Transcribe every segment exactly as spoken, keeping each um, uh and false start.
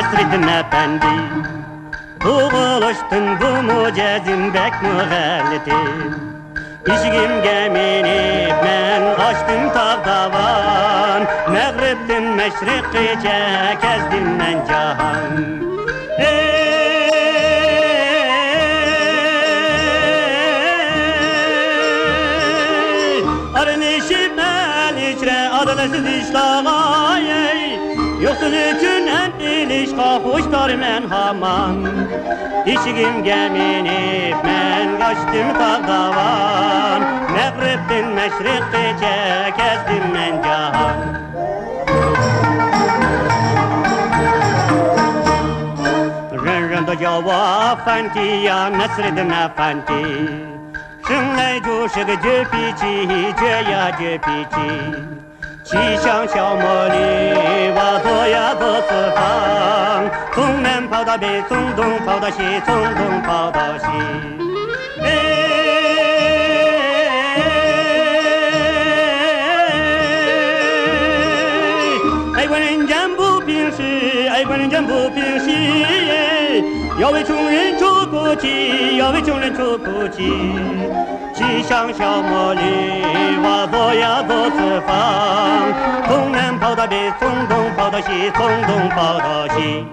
نەسرىدىن ئەپەندى، تۇغۇلۇشتىن بۇمۇ جەزم بەكمۇ غەلىتە. ئېشىكىمگە مىنىپ مەن ئاشتىم تاغ داۋان، مەغرىبتىن مەشرىققىچە كەزدىم مەن جاھان. ئەي، ئارىلىشىپ ئەل ئىچرە ئادالەتسىز ئىشلارغا، ئەي، يوقسۇز ئۈچۈن ھەم ئېلىشقا خۇشتارمەن ھامان. ئېشىكىمگە مىنىپ مەن قاچتىم تاغ داۋان، مەغرىبتىن مەشرىققىچە كەزدىم مەن جاھان. رەنرەندە جاۋا ئەفەندى يا نەسرىدىن ئەفەندى، شىڭلەي جۇشىغا جۆپىچى، جۆيا جۆپىچى. 气象小魔女，我做呀做四方，从南跑到北，从东跑到西，从东跑到西。哎，爱国人讲不平时，爱国人讲不平时，要为穷人出口气，要为穷人出口气。 气象小魔女，我走呀走四方，从南跑到北，从东跑到西，从东跑到西。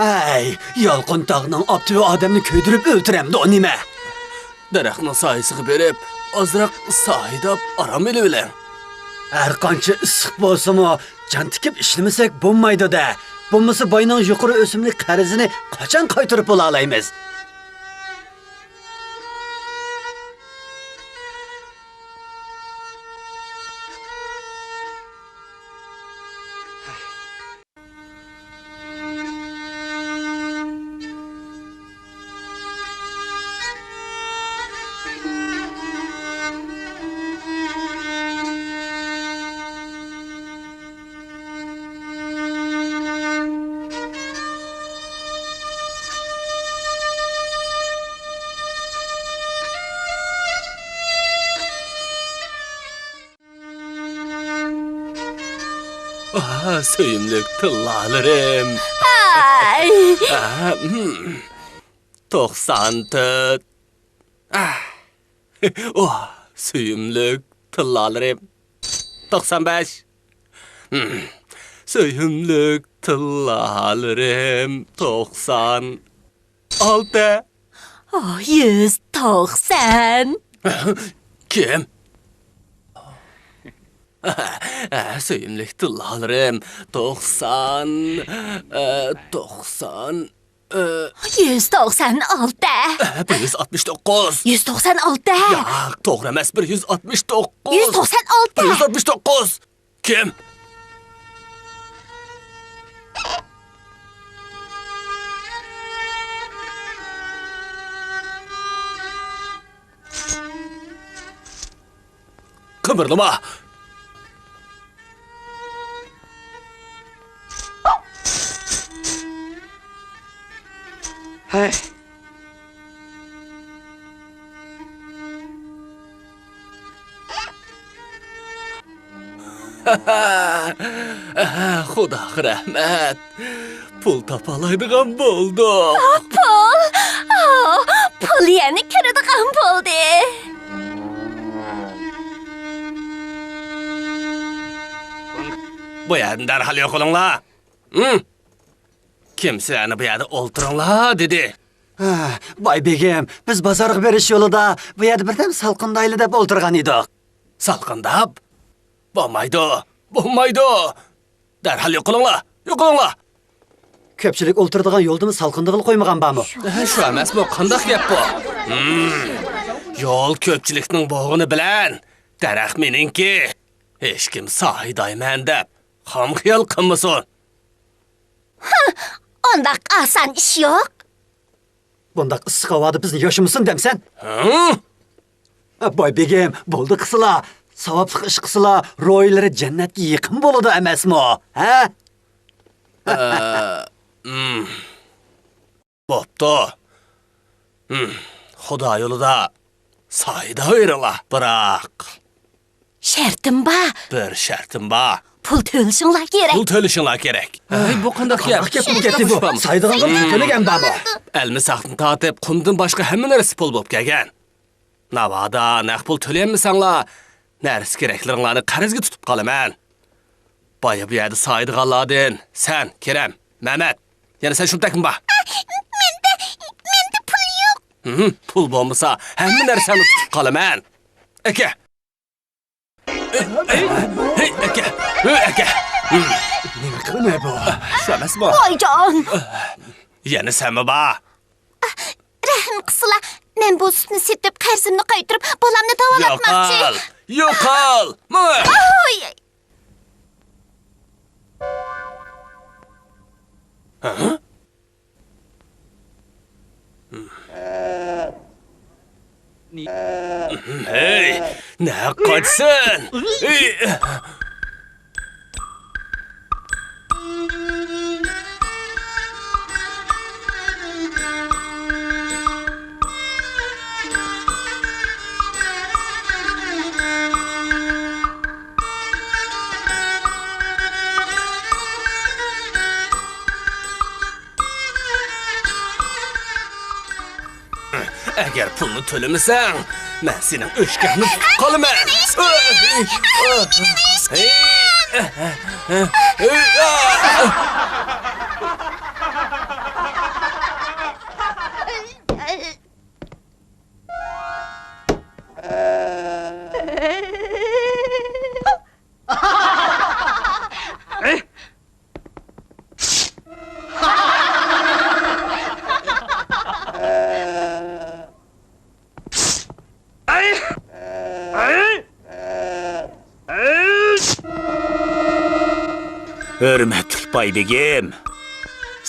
ئەي، يالقۇن تاغنىڭ ئاپتىپى ئادەمنى كۆيدۈرۈپ ئۆلتۈرەمدۇ نېمە؟ دەرەخنىڭ سايىسىغا بېرىپ، ئازراق سايىداپ ئارام ئېلىۋېلىڭ. ھەر قانچە ئىسسىق بولسىمۇ، جان تىكىپ ئىشلىمىسەك بولمايدۇ-دە. بولمىسا باينىڭ يۇقىرى ئۆسۈملۈك قەرزىنى قاچان قايتۇرۇپ بولالايمىز؟ ئاھ، سۆيۈملۈك تىللالىرىم. ھاي! ئاھ، ھىم. توقسان تۆت. ئاھ. ئوھ، سۆيۈملۈك تىللالىرىم. توقسان بەش. ھىم. سۆيۈملۈك تىللالىرىم. توقسان. ئالتە. ئوھ، يۈز توقسان. كىم؟ سۆيۈملۈك تىللالىرىم، توقسان، ئە، توقسان، ئە، يۈز توقسان ئالتە. ئە، بىر يۈز ئاتمىش توققۇز. يۈز توقسان ئالتە. ياق، توغرا ئەمەس، بىر يۈز ئاتمىش توققۇز. يۈز توقسان ئالتە. بىر يۈز ئاتمىش توققۇز. كىم؟ قىمىرلىما! ھەي! خۇداغا رەھمەت. پۇل تاپالايدىغان بولدۇق. ئا، پۇل! ئا، پۇل يەنە كىرىدىغان بولدى. بۇ يەردىن دەرھال يوقىلىڭلار. ھىم؟ كىم سىلەرنى بۇ يەردە ئولتۇرۇڭلار دېدى؟ ھە، باي بېگىم، بىز بازارغا بېرىش يولىدا بۇ يەردە بىردەم سالقىندايلى دەپ ئولتۇرغان ئىدۇق. سالقىنداپ؟ بولمايدۇ، بولمايدۇ. دەرھال يوقىلىڭلار، يوقىلىڭلار. كۆپچىلىك ئولتۇرىدىغان يولدىمۇ سالقىندىغىلى قويمىغان بارمۇ؟ ھە، شۇ ئەمەسمۇ، قانداق گەپ بۇ؟ ھىم، يول كۆپچىلىكنىڭ بولغىنى بىلەن دەرەخ مېنىڭكى. ھېچكىم سايىدايمەن دەپ خام خىيال قىلمىسۇن. ھە، ئۇنداق ئاسان ئىش يوق. بۇنداق ئىسسىق ھاۋادا بىزنى ياشىمىسۇن دەمسەن؟ ھىم؟ باي بېگىم، بولدى قىسىلا. ساۋابلىق ئىش قىسىلا، روھلىرى جەننەتكە يېقىن بولىدۇ ئەمەسمۇ؟ ھە؟ ئە، ئىم. بوپتۇ. ھىم، خۇدا يولىدا سايىداۋېرىڭلار، بىراق. شەرتىم بار. بىر شەرتىم بار. پۇل تۆلىشىڭلار كېرەك. پۇل تۆلىشىڭلار كېرەك. ھەي، بۇ قانداق گەپ؟ قانداق گەپ بۇ؟ سايىدىغانغا پۇل تۆلىگەن بارمۇ؟ ئەلمىساقتىن تارتىپ قۇمدىن باشقا ھەممە نەرسە پۇل بولۇپ كەلگەن. ناۋادا نەق پۇل تۆلىيەلمىسەڭلار، نەرسە كېرەكلىرىڭلارنى قەرزگە تۇتۇپ قالىمەن. بايا بۇ يەردە سايىدىغانلاردىن سەن، كېرەم، مەمەت، يەنە سەن شۇمتەكمۇ بار؟ مەندە، مەندە پۇل يوق. ھىم، پۇل بولمىسا، ھەممە نەرسەڭنى تۇتۇپ قالىمەن. ئەكە. ھەي، ئەكە. ھەي، ئەكە. ھىم. نېمە قىلىمەن بۇ؟ شۇ ئەمەسمۇ؟ ۋايجان! يەنە سەنمۇ بار؟ رەھىم قىلسىلا، مەن بۇ سۈتنى سېتىپ، قەرزىمنى قايتۇرۇپ، بالامنى داۋالاتماقچى. يوقال! يوقال! ماڭا! ئاي! ھە؟ ھەي، نەگە قاچىسەن؟ ئەگەر پۇلنى تۆلىمىسەڭ، مەن سېنىڭ ئۆچكەڭنى تۇتۇپ قالىمەن. ھۆرمەتلىك باي بېگىم،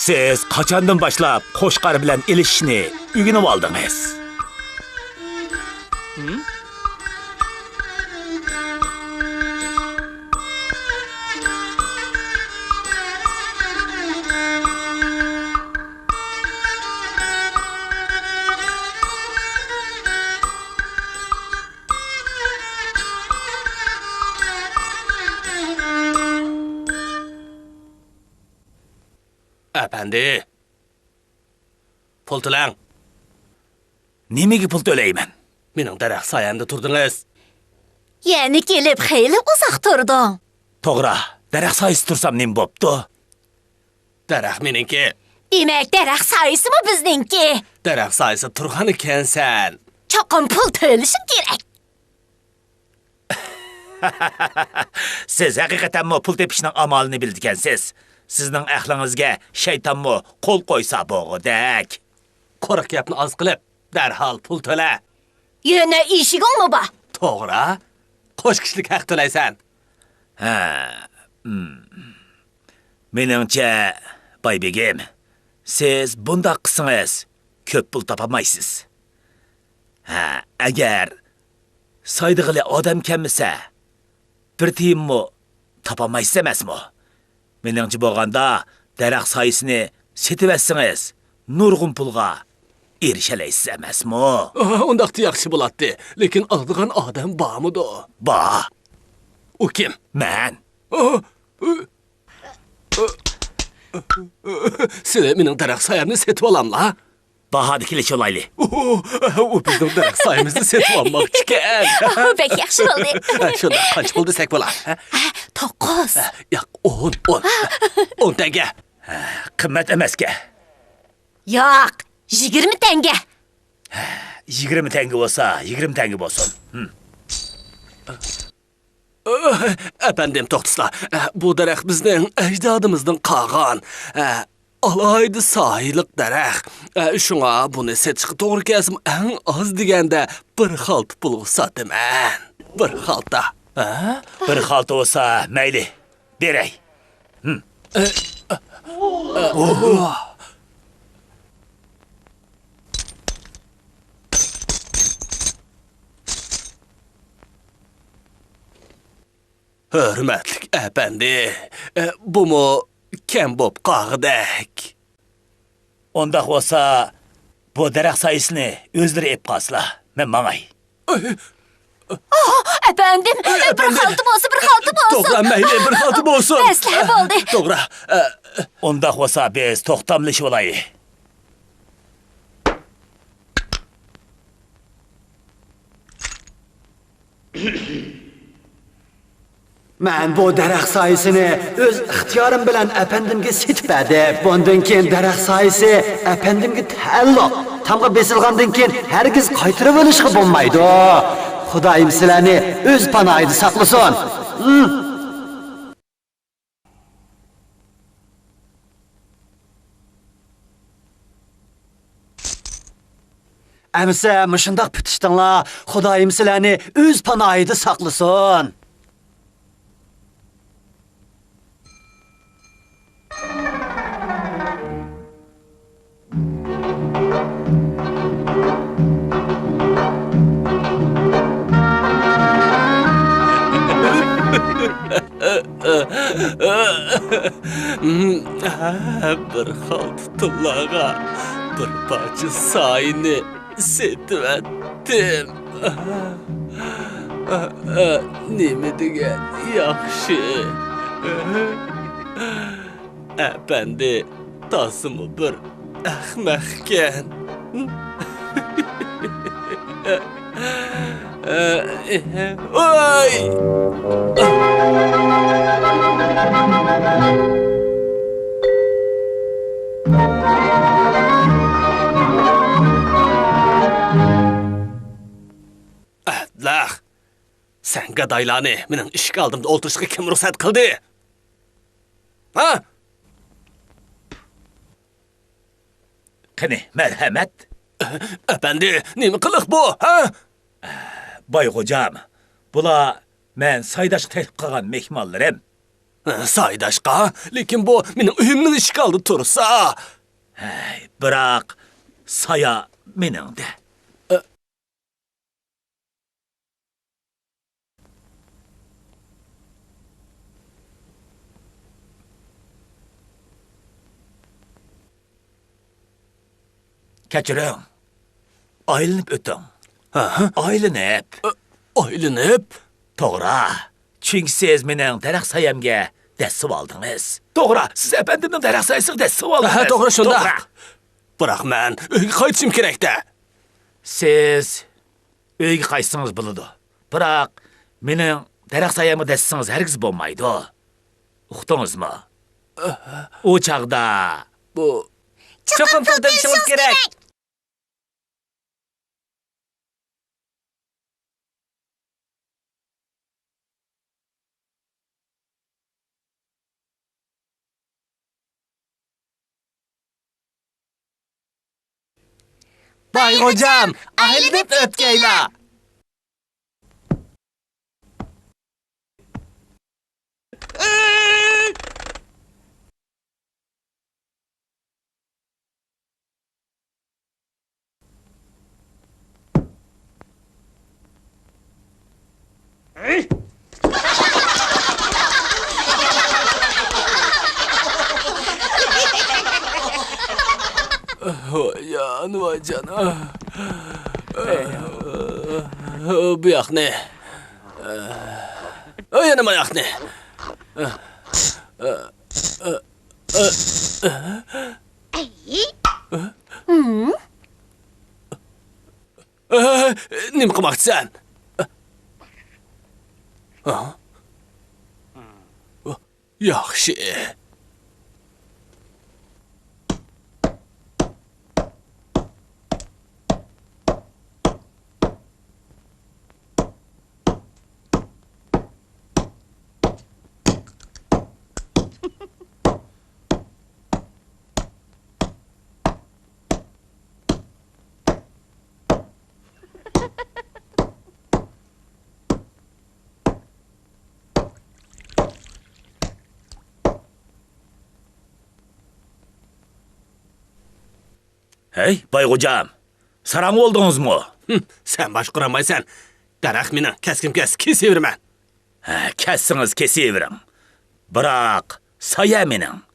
سىز قاچاندىن باشلاپ قوچقار بىلەن ئېلىشىشنى ئۆگىنىۋالدىڭىز؟ ئەپەندى، پۇل تۆلەڭ. نېمىگە پۇل تۆلەيمەن؟ مېنىڭ دەرەخ سايەمدە تۇردىڭىز. يەنە كېلىپ خېلى ئۇزاق تۇردۇڭ. توغرا، دەرەخ سايىسى تۇرسام نېمە بوپتۇ؟ دەرەخ مېنىڭكى. دېمەك، دەرەخ سايىسىمۇ بىزنىڭكى. دەرەخ سايىسىدا تۇرغان ئىكەنسەن. چوقۇم پۇل تۆلىشىڭ كېرەك. سىز ھەقىقەتەنمۇ پۇل تېپىشنىڭ ئامالىنى بىلىدىكەنسىز. سىزنىڭ ئەقلىڭىزگە شەيتانمۇ قول قويسا بولغۇدەك. قۇرۇق گەپنى ئاز قىلىپ، دەرھال پۇل تۆلە. يەنە ئېشىگىڭمۇ بار؟ توغرا. قوش كىشىلىك ھەق تۆلەيسەن. ھە، ئىم. مېنىڭچە، باي بېگىم، سىز بۇنداق قىلسىڭىز، كۆپ پۇل تاپالمايسىز. ھە، ئەگەر سايىدىغىلى ئادەم كەلمىسە، بىر تىيىنمۇ تاپالمايسىز ئەمەسمۇ؟ مېنىڭچە بولغاندا، دەرەخ سايىسىنى سېتىۋەتسىڭىز، نۇرغۇن پۇلغا ئېرىشەلەيسىز ئەمەسمۇ؟ ئۇنداقتا ياخشى بولاتتى، لېكىن ئالىدىغان ئادەم بارمىدۇ؟ بار. ئۇ كىم؟ مەن. سىلەر مېنىڭ دەرەخ سايەمنى سېتىۋالاملا؟ باھادا كېلىشىۋالايلى. ئۇ، ئۇ بىزنىڭ دەرەخ سايىمىزنى سېتىۋالماقچىكەن. ئۇ بەك ياخشى بولدى. شۇنداق، قانچە بولدى دېسەك بولا؟ ھە؟ ھە، توققۇز. ھە، ياق، ئون، ئون. ئون تەڭگە. ھە، قىممەت ئەمەسكەن. ياق، يىگىرمە تەڭگە. يىگىرمە تەڭگە بولسا، يىگىرمە تەڭگە بولسۇن. ھىم. ئەپەندىم، توختىسىلا. بۇ دەرەخ بىزنىڭ ئەجدادىمىزدىن قالغان ئالاھىدە سايىلىق دەرەخ. شۇڭا بۇنى سېتىشقا توغرا كەلسىمۇ، ئەڭ ئاز دېگەندە بىر خالتا پۇلغا ساتىمەن. بىر خالتا. بىر خالتا بولسا مەيلى، بېرەي. ھىم. ھۆرمەتلىك ئەپەندى، ئە، بۇمۇ كەم بوپ قالغۇدەك. ئۇنداق بولسا، بۇ دەرەخ سايىسىنى ئۆزلىرى ئېلىپ قالسىلا، مەن ماڭاي. ئاھ، ئەپەندىم، بىر خالتا بولسا، بىر خالتا بولسۇن. توغرا، مەيلى، بىر خالتا بولسۇن. مەسلىھەت بولدى. توغرا. ئە، ئۇنداق بولسا، بىز توختاملىشىۋالايلى. مەن بۇ دەرەخ سايىسىنى ئۆز ئىختىيارىم بىلەن ئەپەندىمگە سېتىپ بەردىم. بۇندىن كېيىن دەرەخ سايىسى ئەپەندىمگە تەئەللۇق. تامغا بېسىلغاندىن كېيىن ھەرگىز قايتۇرۇۋېلىشقا بولمايدۇ. خۇدايىم سىلەرنى ئۆز پاناھىدا ساقلىسۇن. ئەمىسە مۇشۇنداق پۈتۈشتۈڭلار، خۇدايىم سىلەرنى ئۆز پاناھىدا ساقلىسۇن. بىر خالتا تىللاغا بىر پارچە سايىنى سېتىۋەتتىم. نېمە دېگەن ياخشى. ئەپەندى تازىمۇ بىر ئەخمەقكەن. ۋاي! ئەبلەخ! سەن گادايلارنى مېنىڭ ئىشىك ئالدىمدا ئولتۇرۇشقا كىم رۇخسەت قىلدى؟ ھە؟ قېنى، مەرھەمەت. ئەپەندى، نېمە قىلىق بۇ، ھە؟ باي غوجام، بۇلار مەن سايداشقا تەكلىپ قىلغان مېھمانلىرىم. سايداشقا؟ لېكىن بۇ مېنىڭ ئۆيۈمنىڭ ئىشىك ئالدىدا تۇرسا. ھەي، بىراق سايا مېنىڭدە. كەچۈرۈڭ. ئايلىنىپ ئۆتۈڭ. ھە؟ ئايلىنىپ. ئايلىنىپ؟ توغرا. چۈنكى سىز مېنىڭ دەرەخ سايەمگە دەسسىۋە ئالدىڭىز. توغرا، سىز ئەپەندىمنىڭ دەرەخ سايىسىغا دەسسىۋە ئالدىڭىز. ھە، توغرا، شۇنداق. توغرا. بىراق مەن ئۆيگە قايتىشىم كېرەك-دە. سىز ئۆيگە قايتسىڭىز بولىدۇ. بىراق مېنىڭ دەرەخ سايەمگە دەسسىڭىز ھەرگىز بولمايدۇ. ئۇقتىڭىزمۇ؟ ئۇ چاغدا بۇ چوقۇم پۇل تېپىشىڭىز كېرەك. باي غوجام، ئايلىنىپ ئۆتكەيلا. ۋايجان، ۋايجان. بۇ ياقنى. يەنە ماياقنى. ئەي. ھىم؟ ئە، نېمە قىلماقچىسەن؟ ئە؟ ياخشى. ھەي، بايغوجام، ساراڭ بولدىڭىزمۇ؟ ھىم، سەن باشقۇرالمايسەن. دەرەخ مېنىڭ، كەسكۈم كەس، كېسىۋېرىمەن. ھە، كەسسىڭىز كېسىۋېرىڭ. بىراق، سايە مېنىڭ.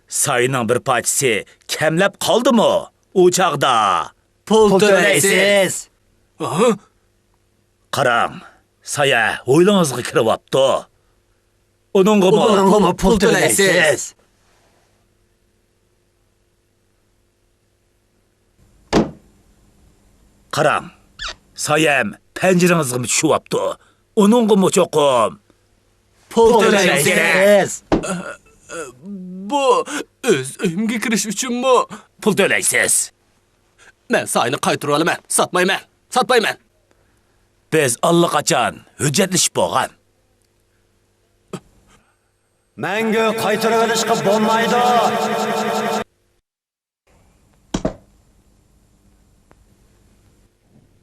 سايىنىڭ بىر پارچىسى كەملەپ قالدىمۇ ئۇ چاغدا؟ پۇل تۆلەيسىز. ھە؟ قاراڭ، سايە ھويلىڭىزغا كىرىۋاپتۇ. ئۇنىڭغىمۇ، ئۇنىڭغىمۇ پۇل تۆلەيسىز. قاراڭ، سايەم پەنجىرىڭىزغىمۇ چۈشۈۋاپتۇ. ئۇنىڭغىمۇ چوقۇم پۇل تۆلەيسىز. بۇ ئۆز ئۆيۈمگە كىرىش ئۈچۈنمۇ پۇل تۆلەيسىز؟ مەن ساينى قايتۇرۇۋالىمەن. ساتمايمەن. ساتمايمەن. بىز ئاللىقاچان ھۆججەتلىشىپ بولغان. مەڭگۈ قايتۇرۇۋېلىشقا بولمايدۇ.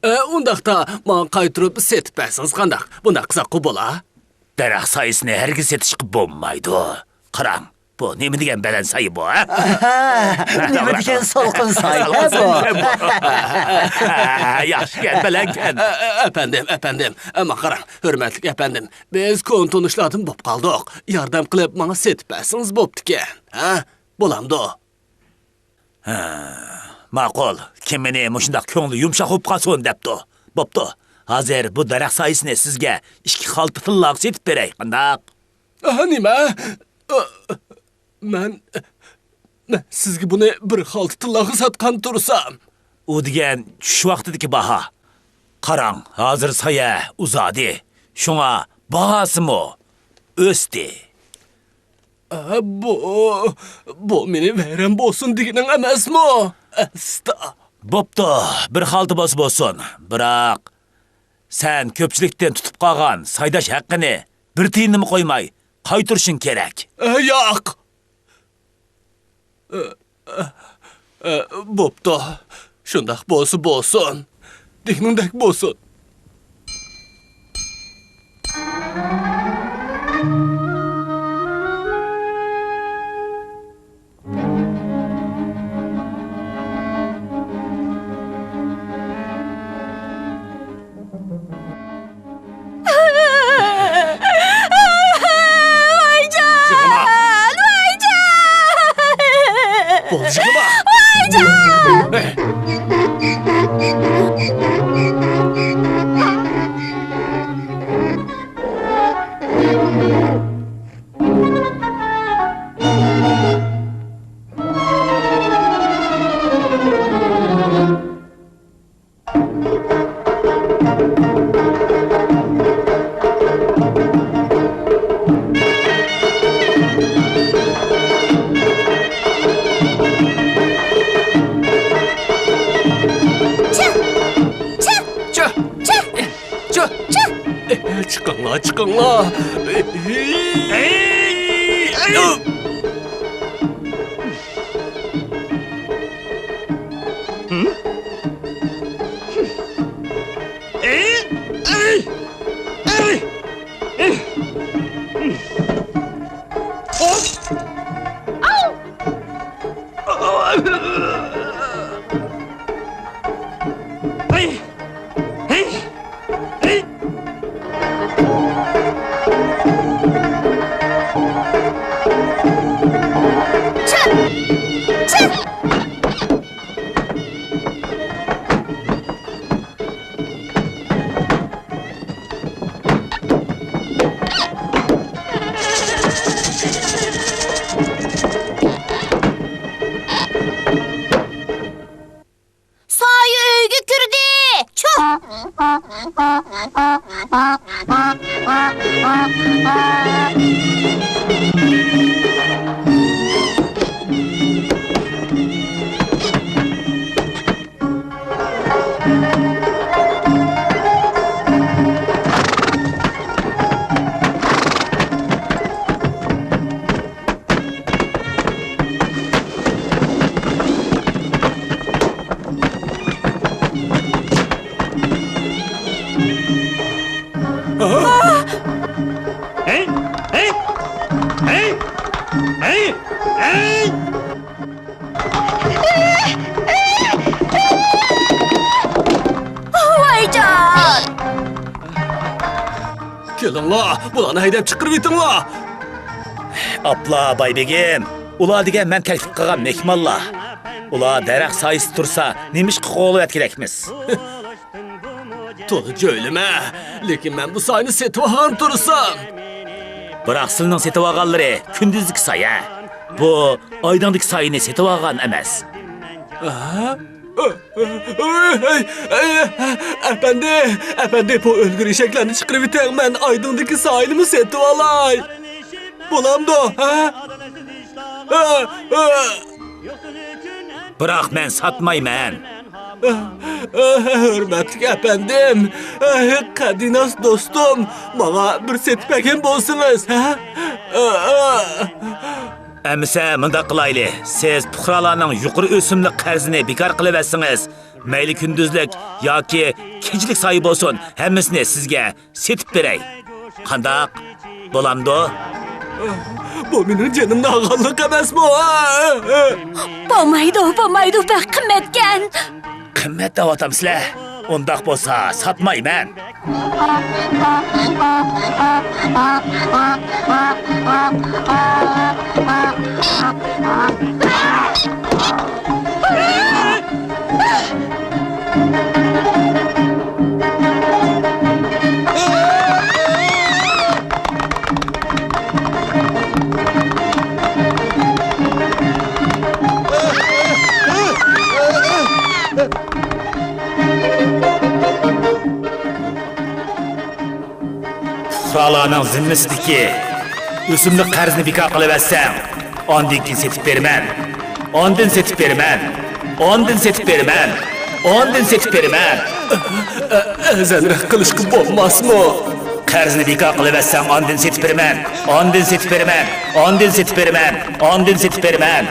ئە، ئۇنداقتا ماڭا قايتۇرۇپ سېتىپ بەرسىڭىز قانداق؟ بۇنداق قىلساققۇ بولا؟ دەرەخ سايىسىنى ھەرگىز سېتىشقا بولمايدۇ. قاراڭ، بۇ نېمە دېگەن بەلەن سايە بۇ، ھە؟ ئاھا، نېمە دېگەن سالقىن سايە بۇ؟ ياخشىكەن، بەلەنكەن. ئە، ئە، ئەپەندىم، ئەپەندىم، ئەمما قاراڭ، ھۆرمەتلىك ئەپەندىم، بىز كونا تونۇشلاردىن بوپ قالدۇق. ياردەم قىلىپ ماڭا سېتىپ بەرسىڭىز بوپتىكەن، ھە؟ بولامدۇ؟ ھە، ماقۇل، كىم مېنى مۇشۇنداق كۆڭلى يۇمشاق بولۇپ قالسۇن دەپتۇ. بوپتۇ، ھازىر بۇ دەرەخ سايىسىنى سىزگە ئىككى خالتا تىللاغا سېتىپ بېرەي، قانداق؟ ئاھ، نېمە؟ ئا، مەن، مەن سىزگە بۇنى بىر خالتا تىللاغا ساتقان تۇرسام. ئۇ دېگەن چۈش ۋاقتىدىكى باھا. قاراڭ، ھازىر سايە ئۇزاردى، شۇڭا باھاسىمۇ ئۆستى. ئە، بۇ، بۇ مېنى ۋەيران بولسۇن دېگىنىڭ ئەمەسمۇ؟ ئەستا. بوپتۇ، بىر خالتا بولسا بولسۇن. بىراق، سەن كۆپچىلىكتىن تۇتۇپ قالغان سايداش ھەققىنى بىر تىيىننىمۇ قويماي قايتۇرۇشۇڭ كېرەك. ئە، ياق. ئە، ئە، ئە، بوپتۇ. شۇنداق بولسا بولسۇن. دېگىنىڭدەك بولسۇن. ۋايجان! يىغلىما! ۋايجان! بولدى، يىغلىما! ۋايجان! چىقىڭلار، چىقىڭلار. قىلىڭلار، بۇلارنى ھەيدەپ چىقىرىۋېتىڭلار. ئاپلا، باي بېگىم، ئۇلار دېگەن مەن تەكلىپ قىلغان مېھمانلار. ئۇلار دەرەخ سايىسىدا تۇرسا، نېمىشقا قوغلىۋەتكىلى كېرەكمىز؟ تولا جۆيلىمە، لېكىن مەن بۇ سايىنى سېتىۋالغان تۇرسام. بىراق سىلىنىڭ سېتىۋالغانلىرى كۈندۈزدىكى سايە. بۇ ئايدىڭدىكى سايىنى سېتىۋالغان ئەمەس. ھە؟ ئەپەندى، ئەپەندى، بۇ ئۆلگۈر ئېشەكلەرنى چىقىرىۋېتىڭ، مەن ئايدىڭدىكى سايىنىمۇ سېتىۋالاي. بولامدۇ، ھە؟ بىراق مەن ساتمايمەن. ھۆرمەتلىك ئەپەندىم، قەدىناس دوستۇم، ماڭا بىر سېتىپ بەرگەن بولسىڭىز، ھە؟ ئەمىسە مۇنداق قىلايلى، سىز پۇقرالارنىڭ يۇقىرى ئۆسۈملۈك قەرزىنى بىكار قىلىۋەتسىڭىز، مەيلى كۈندۈزلۈك ياكى كېچىلىك سايە بولسۇن، ھەممىسىنى سىزگە سېتىپ بېرەي. قانداق؟ بولامدۇ؟ بۇ مېنىڭ جېنىمنى ئالغانلىق ئەمەسمۇ؟ بولمايدۇ، بولمايدۇ، بەك قىممەتكەن. قىممەت دەۋاتامسىلەر؟ ئۇنداق بولسا ساتمايمەن. پۇقرالارنىڭ زىممىسىدىكى ئۆسۈملۈك قەرزنى بىكار قىلىۋەتسەڭ، ئاندىن كېيىن سېتىپ بېرىمەن. ئاندىن سېتىپ بېرىمەن. ئاندىن سېتىپ بېرىمەن. ئاندىن سېتىپ بېرىمەن. ئەرزانراق قىلىشقا بولماسمۇ؟ قەرزنى بىكار قىلىۋەتسەڭ، ئاندىن سېتىپ بېرىمەن. ئاندىن سېتىپ بېرىمەن. ئاندىن سېتىپ بېرىمەن. ئاندىن سېتىپ بېرىمەن.